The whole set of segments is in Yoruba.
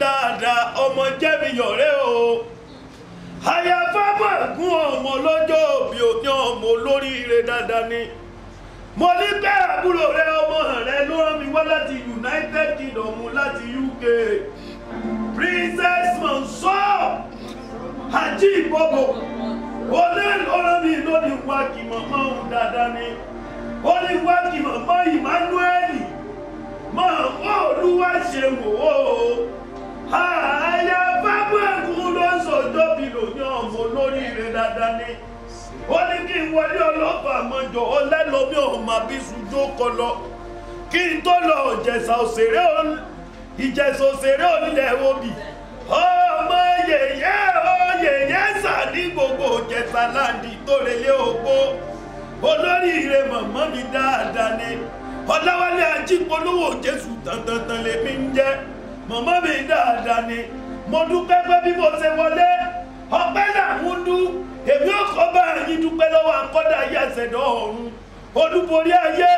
dáadáa ọmọ jẹ́mi yọ̀rẹ́ o. Àyàfá mọ̀gún ọmọ lọ́jọ́ òbí òní ọmọ olóríire dáadáa ni. Mo ní pé àbúrò rẹ ọmọ rẹ ló rán mi wá láti United Kingdom láti UK. Princess Mansour Haji Bobo olóòrán mi lónìí wá kí mọ̀mọ́ òun dáadáa ni. Ó ní wá kí mọ̀mọ́ Emmanuel mọ̀mọ́ olúwa ṣe wò ó. Àyàfá mọ̀gún ló ń sọjọ́ bí lòní ọmọ olóríire dáadáa ni. Ó ní kí n wọlé ọlọ́pàá mọ́jọ ọlẹ́lọ́mí ọmọ abísùjó kọlọ kí n tó lọ Ìjẹ̀ṣà òṣèré Ìjẹ̀ṣà òṣèré onílẹ̀ obì ọmọ yèyé oyèyé sà ní gbogbo Ìjẹ̀ṣà láǹdì tó relé ogbó olóríire mọ̀mọ́ mi dáadáa ni. Ọláwálé Ajípolówó Jésù tantantan lèmi ń jẹ́ mọ̀mọ́ mi dáadáa ni. Mo dúpẹ́ pé bí mo ṣe wọlé ọpẹ́ làwọn ń dú èmi ò kọ́ bá yín dúpẹ́ lọ́wọ́ akọ́dà ayé àṣẹ̀dọ̀ ọ̀run olúborí ayé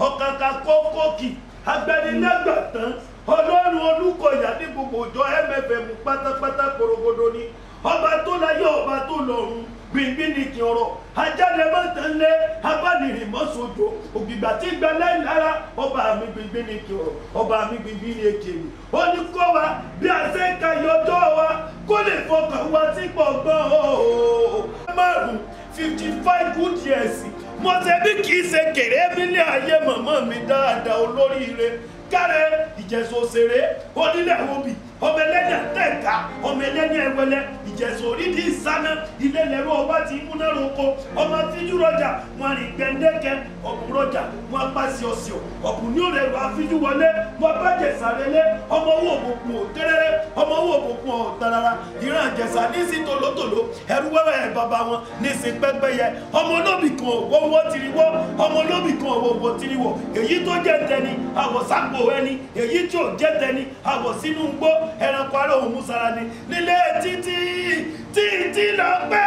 ọ̀kàkà kókókì agbẹnilágbàtàn ọlọ́run olúkọ̀yà ní gbogbo ìjọ MFM pátápátá korogodo ni ọba tó láyé ọba tó lọ́run gbìngbìn ní kí ọ̀rọ̀ ajáde mọ́tàn lé abánirìn mọ́sọ̀dọ̀ ògbìgbà tí gbalẹ̀ lára ọba mi gbìngbìn ní kí ọ̀rọ̀ ọba mi gbìngbìn ní èkèrè ó ní kó wa bí a ṣe ń ka yọjọ́ wa kó lè fọkàn wa sí gbọ̀ngbọ̀n ooo. Márùn 55 good years mo ṣe bí kì í ṣe kéré mi ní ayé mọ̀mọ́ mi dáadáa olóríire kárẹ̀ Ìjẹ̀ṣà òṣèré onílẹ̀ obì ọmọ ẹlẹ́ni àtẹ̀ká ọmọ ẹlẹ́ni ẹwẹlẹ Ìjẹ̀ṣà orídìí ìsáná ilé lẹ́rú ọba ti múná roko ọmọ afíjú rọjà wọn rìn gbẹ̀ndẹ́kẹ ọ̀bùn rọjà wọn apá síọ̀síọ̀ ọ̀bùn ní òrẹ́rù afíjú wọlé wọn bá Jẹ̀ṣà relé ọmọ owó òbòkun òtẹ́rẹ́rẹ́ ọmọ owó òbòkun ọ̀tàràrà ìran Ìjẹ̀ṣà ní sí tòlótòló ẹrú wẹ́wẹ́ ẹ̀ bàbá wọn ní sí pẹ́pẹ́yẹ ọmọ olóbì kan òwò tiriwọ́ ọmọ olóbì kan òwò tiriwọ́ èyí tó jẹ́ tẹni àwọ̀ sápò ẹni èyí tí ò jẹ́ tẹni àwọ̀ sínú gbó ẹranko ará òun musara ni nílé títí títí lọ́pẹ́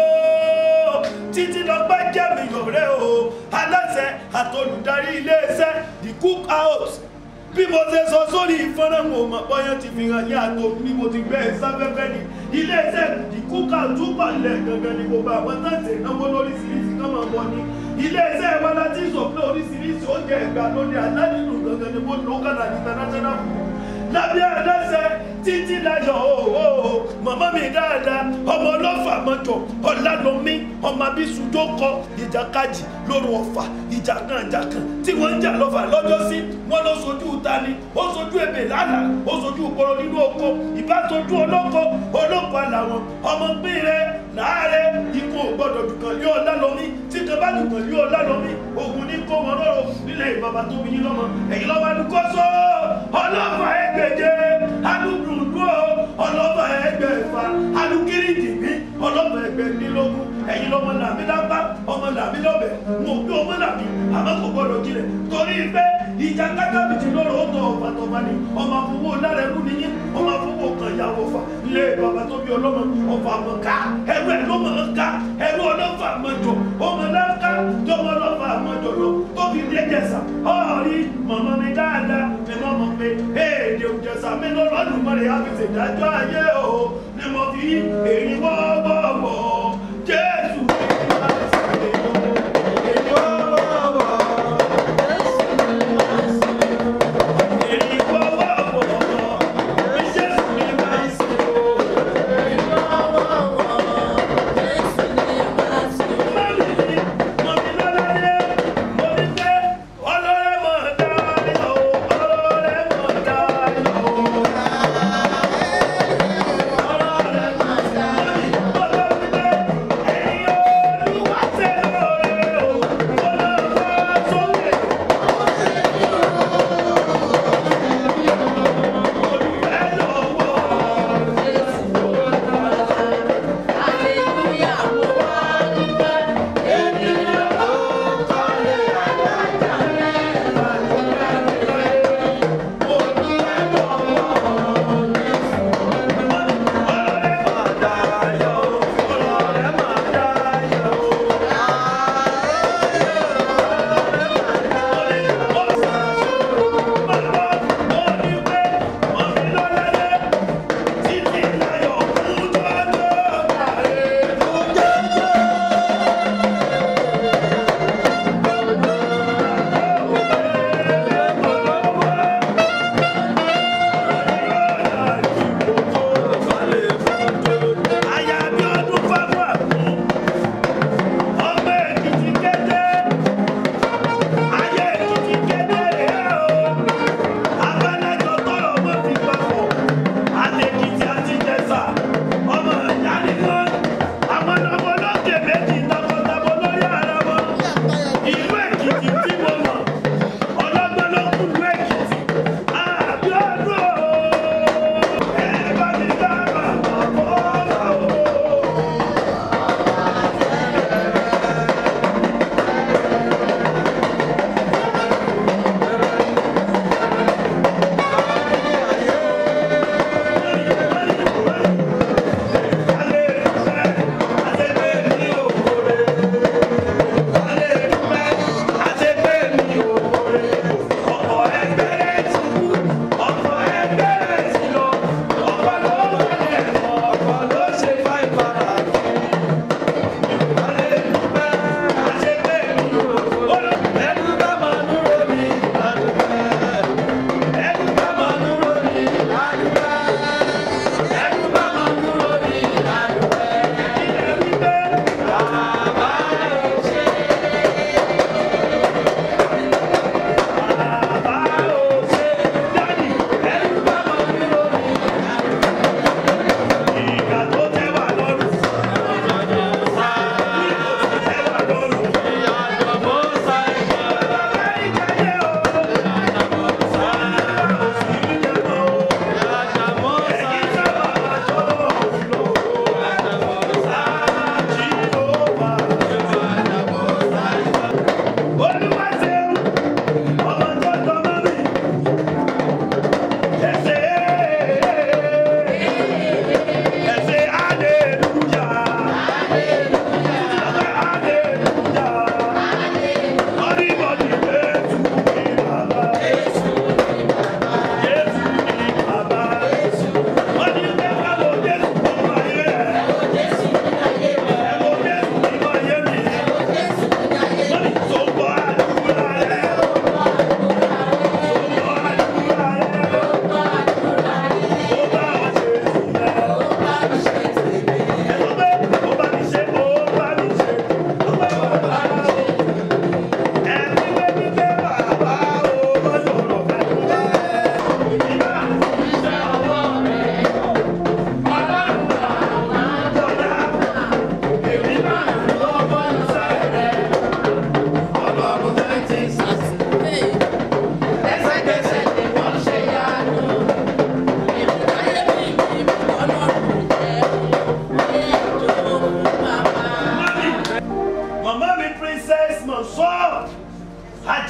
o títí lọ́pẹ́ jẹ́mi yọ̀rẹ́ o aláṣẹ àtolùdarí iléeṣẹ́ The Cook House bí mo ṣe sọ sórí ìfọ́nrán mo mọ̀ bọ́yán ti fi hàn ní àtò bí mo ti gbé sáfẹ́fẹ́ ni iléeṣẹ́ The Cook House túbọ̀ lẹ̀ gangan ni gbogbo àwọn tó ń ṣe ìnáwó lóríṣiríṣi kọ́ máa bọ̀ ni iléeṣẹ́ wa láti sọ̀pẹ́ oríṣiríṣi oúnjẹ ìgbàlódé aládìlú gangan ni mo local and international food lábẹ́ aláṣẹ títí láyọ̀ ooo màmá mi dáadáa ọmọ ọlọ́fà mọ́jọ ọ̀làlómi ọmọ abísùjó kọ ìjàkadì lóru ọ̀fà ìjàkànjàkàn tí wọ́n ń jà lọ́fà lọ́jọ́ sí wọ́n ló sojú ta ni ó sojú ebè lálàá ó sojú ìporo nínú oko ìbá sojú olóko olóko àlàwọn ọmọ pínrẹ láàrẹ ikú ò gbọdọ̀ dùkàn lé ọ̀làlómi tí kan bá dùkàn lé ọ̀làlómi ogun ní kó wọn lọ́rọ̀ nílẹ̀ ìbàbà tó bí yín lọ́mọ èyí lọ́wọ́ adúkọ́sọ́ ọlọ́fà ẹgbẹ̀je alúdùndú ọlọ́fà ẹgbẹ̀fà alúkírìdìmí ọlọ́fà ẹgbẹ̀dínlógún ẹ̀yin lọ́mọ làmí lápá ọmọ làmí lọ́bẹ̀ ń òbí ọmọ làmí àmọ́ kò gbọdọ̀ jinlẹ̀ torí pé ìjà kákàbìtì lọ́rọ̀ ó tọ ọ̀fà tọ̀fà ni ọmọ àfọwọ́ lárẹ̀rú nìyí ọmọ àfọwọ́ kan ìyàwó ọ̀fà ilé bàbá tó bí ọlọ́mọ ọ̀fà mọ̀ ká ẹrú ẹ̀ ló mọ̀ ń ká ẹrú ọlọ́fà mọ̀jọ ọmọ láńká tọmọ ọlọ́fà mọ̀jọ lọ tó fi dé Ìjẹ̀ṣà ọ̀rí mọ̀mọ́ mi dáadáa mi mọ̀ mọ̀ pé èdè Ìjẹ̀ṣà mi lọ́lọ́dún mọ́rẹ̀ á fi ṣèdájọ́ ayé o ni mo fi èyí wọ́wọ́wọ́ Jésù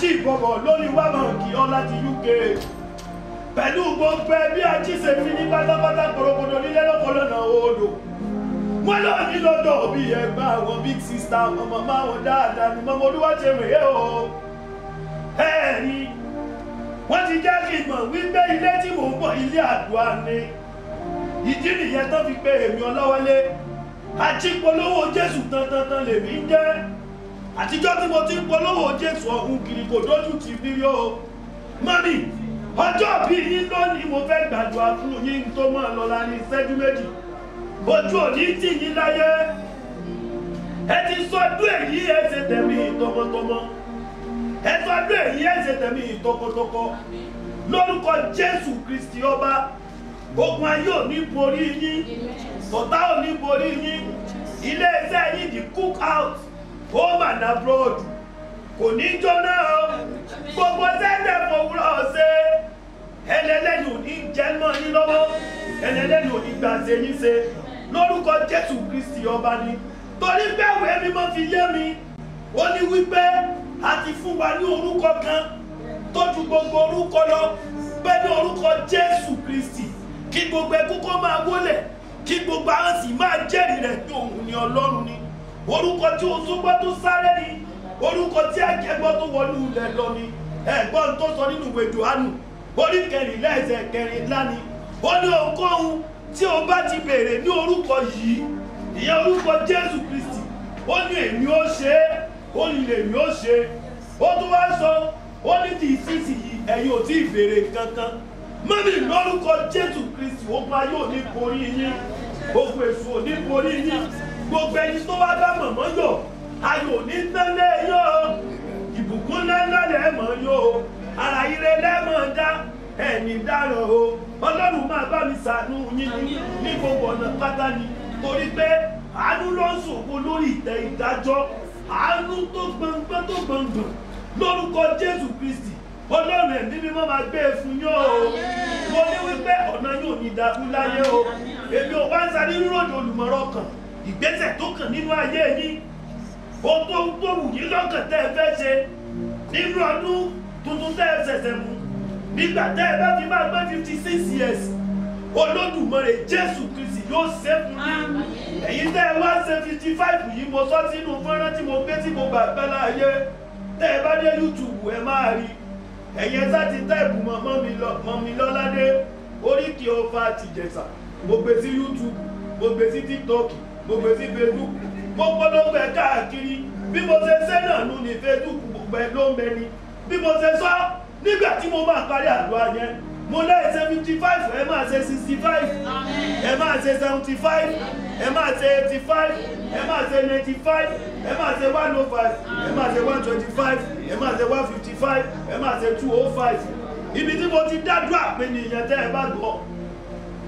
Àjí ìbọ̀bọ̀ lórí wàmọ̀ kí ọ láti UK pẹ̀lú gbogbo ẹbí ajíṣe fi ní pátápátá korokodo nílé lọ́kọ́ lọ́nà odò. Wọ́n lọ ní lọ́dọ̀ òbí ẹ̀gbọ́n àwọn big sister ọmọ máwọn dáadáa ni mọ́mọ́ Olúwaṣeun rèé o. Ẹ̀rí wọ́n ti jẹ́ kí n mọ̀ wípé ilé tí mò ń bọ̀ ilé àdúrà ni. Ìdí nìyẹn tó fi pé èmi Ọláwálé ajípolówó Jésù tantantan lèmi ń jẹ́. Àtijọ́ tí mo ti ń polówó Jésù ọ̀hún kiri kò dójú tì mí rí o. Mọ́mì, ọjọ́ bí yín lónìí mo fẹ́ gbàdúrà fún yín tó mọ̀ lọ láàrin ìṣẹ́jú méjì. Ojú òní tì yín láyé. Ẹ ti sọdún èyí ẹ ṣe tẹ̀mí tọmọtọmọ. Ẹ sọdún èyí ẹ ṣe tẹ̀mí tọkọtọkọ. Lórúkọ Jésù Kristi ọba, ogun ayé ò ní borí yín, ọ̀tá ò ní borí yín. Ilé iṣẹ́ yín di cook out, home and abroad kò ní jóná o. Gbogbo sẹ́ńdẹ̀ fòwúrọ̀ ṣe ẹlẹ́lẹ́nu ò ní jẹ́ mọ́ yín lọ́wọ́, ẹlẹ́lẹ́nu ò ní gbà ṣe yín ṣe. Lórúkọ Jésù Kristi ọba ni. Torí pé ìwé mímọ́ fi yé mi, ó ní wípé a ti fún wa ní orúkọ kan tó ju gbogbo orúkọ lọ, pé ní orúkọ Jésù Kristi kí gbogbo ẹkú kó máa wólẹ̀, kí gbogbo àwọn sì máa jẹ́rìí rẹ̀ pé òun ni Ọlọ́run ni. Orúkọ tí o tún gbọ́ tó sáré ni, orúkọ tí àjẹgbọ́ tó wọnú ilẹ̀ lọ ni. Ẹ̀gbọ́n tó sọ nínú ìwé Jòhánù orí kẹrìnlá ẹsẹ̀ kẹrìnlá ni, ó ní ohunkóhun tí o bá ti béèrè ní orúkọ yìí, ìyẹn orúkọ Jésù Kristi, ó ní èmi ó ṣe é, ó ní lèmi ó ṣe é. Ó tún wá sọ, ó ní tí ìsinsìnyí ẹ̀yin ò tí ì béèrè kankan. Mọ́mì, lórúkọ Jésù Kristi, ogun ayé ò ní borí yín, ogun èṣù ò ní borí yín. Gbogbo ẹni tó wá bá mọ̀mọ́ yọ̀, ayọ̀ ò ní tẹ́lẹ̀ yó, ìbùkún ńláńlá lẹ́mọ̀ yó, ara ire lẹ́mọ̀ dá, ẹ̀mí dáràn o. Ọlọ́run máa bá mi ṣàánú yín ní gbogbo ọ̀nà pátá ni, torí pé àánú ló ń ṣògo lórí ìtẹ́ ìdájọ́, àánú tó gbọ̀ngbọ̀n tó gbọ̀ngbọ̀n lórúkọ Jésù Kristi. Ọlọ́run ẹ̀mí mímọ́ máa gbé e fún yín o. Mo ní wípé ọ̀nà yóò ní ìdàkú láyé o. Èmi ò wá ń sáré ríròdì olùmọ̀rọ̀ kan, ìgbésẹ̀ tó kàn nínú ayé yín, ohun tó wù yín lọ́kàn tẹ́ ẹ fẹ́ ṣe nínú ọdún tuntun tẹ́ ẹ ṣẹ̀ṣẹ̀ mú, nígbà tẹ́ ẹ bá fi máa gbé 56 years, Olódùmarè Jésù Kristi yóò ṣe fún yín. Ẹ̀yin tẹ́ ẹ wá ṣe 55 yìí, mo sọ sínú fọ́nrán tí mo gbé tí mo gbà pẹ́ láàyè. Tẹ́ ẹ bá dé YouTube ẹ máa rí. Ẹ̀yin ẹ sá ti táìpù mọ́mí Lọ́ládé oríkì ọba tìjẹ̀ṣà, mo gbé sí YouTube, mo gbé sí TikTok, mo gbé sí Facebook, mo polongo ẹ̀ káàkiri. Bí mo ṣe ṣe náà nù ní Facebook gbogbo ẹ̀ ló ń bẹ ni. Bí mo ṣe sọ nígbà tí mo máa parí àdúrà yẹn, mo lẹ́yìn 75, ẹ máa ṣe 65, ẹ máa ṣe 75, ẹ máa ṣe 85, ẹ máa ṣe 95, ẹ máa ṣe 105, ẹ máa ṣe 125, ẹ máa ṣe 155, ẹ máa ṣe 205. Ibi tí mo ti dádúrà pé ni ìyẹn tẹ́ ẹ bá gbọ́.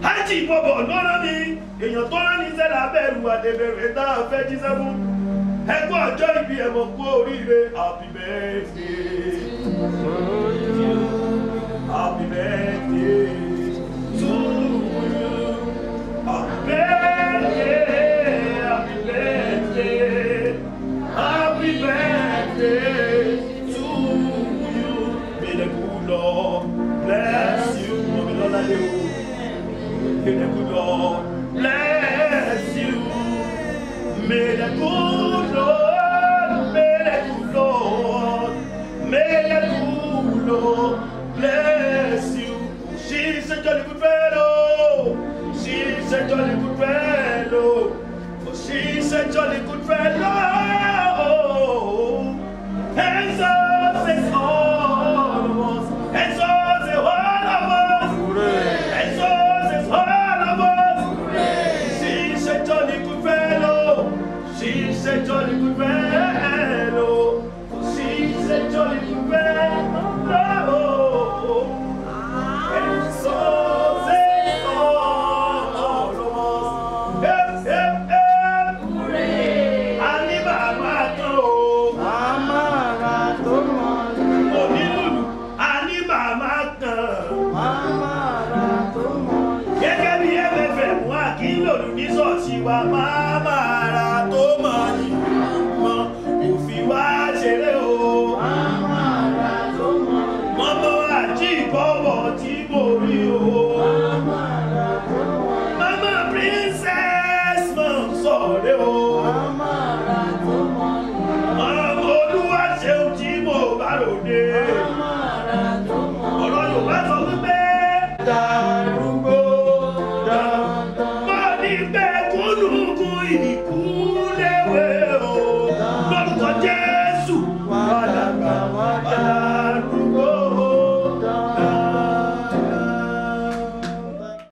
Hájì ìbọ̀bọ̀ ló rán mi, èèyàn tó rán ní sẹ́lá bẹ̀rù àdèbẹ̀rẹ̀ tá a fẹ́ jíṣẹ́ fún. Ẹgbẹ́ ọjọ́ ìbí ẹ̀mọ̀ kú oríire. Happy birthday to you. Happy birthday to you. Happy birthday, happy birthday, happy birthday to you. May the good Lord bless you. Mọ̀mí Lọ́ládé o. May the good Lord bless you. May the good Lord, may the good Lord, may the good Lord bless you. She's a jolly good fellow. She's a jolly good fellow. She's a jolly good fellow. And so says all of us. And so say all of us. And so says all of us. She's a jolly good fellow. She's a jolly good fellow. She's a jolly good fellow. And so says all of us. Hep, hep, hep. A ní màmá kan o. Màmá ra tó mọ̀ Onílùlù, a ní màmá kan. Màmá ra tó mọ̀ Gẹ́gẹ́ bí MFM wà kí lòlù ní ṣọ́ọ̀ṣì wa, màmá ra tó mọ̀ yìí mọ̀ kò fi wá ṣeré o. Màmá ra tí mo rí o.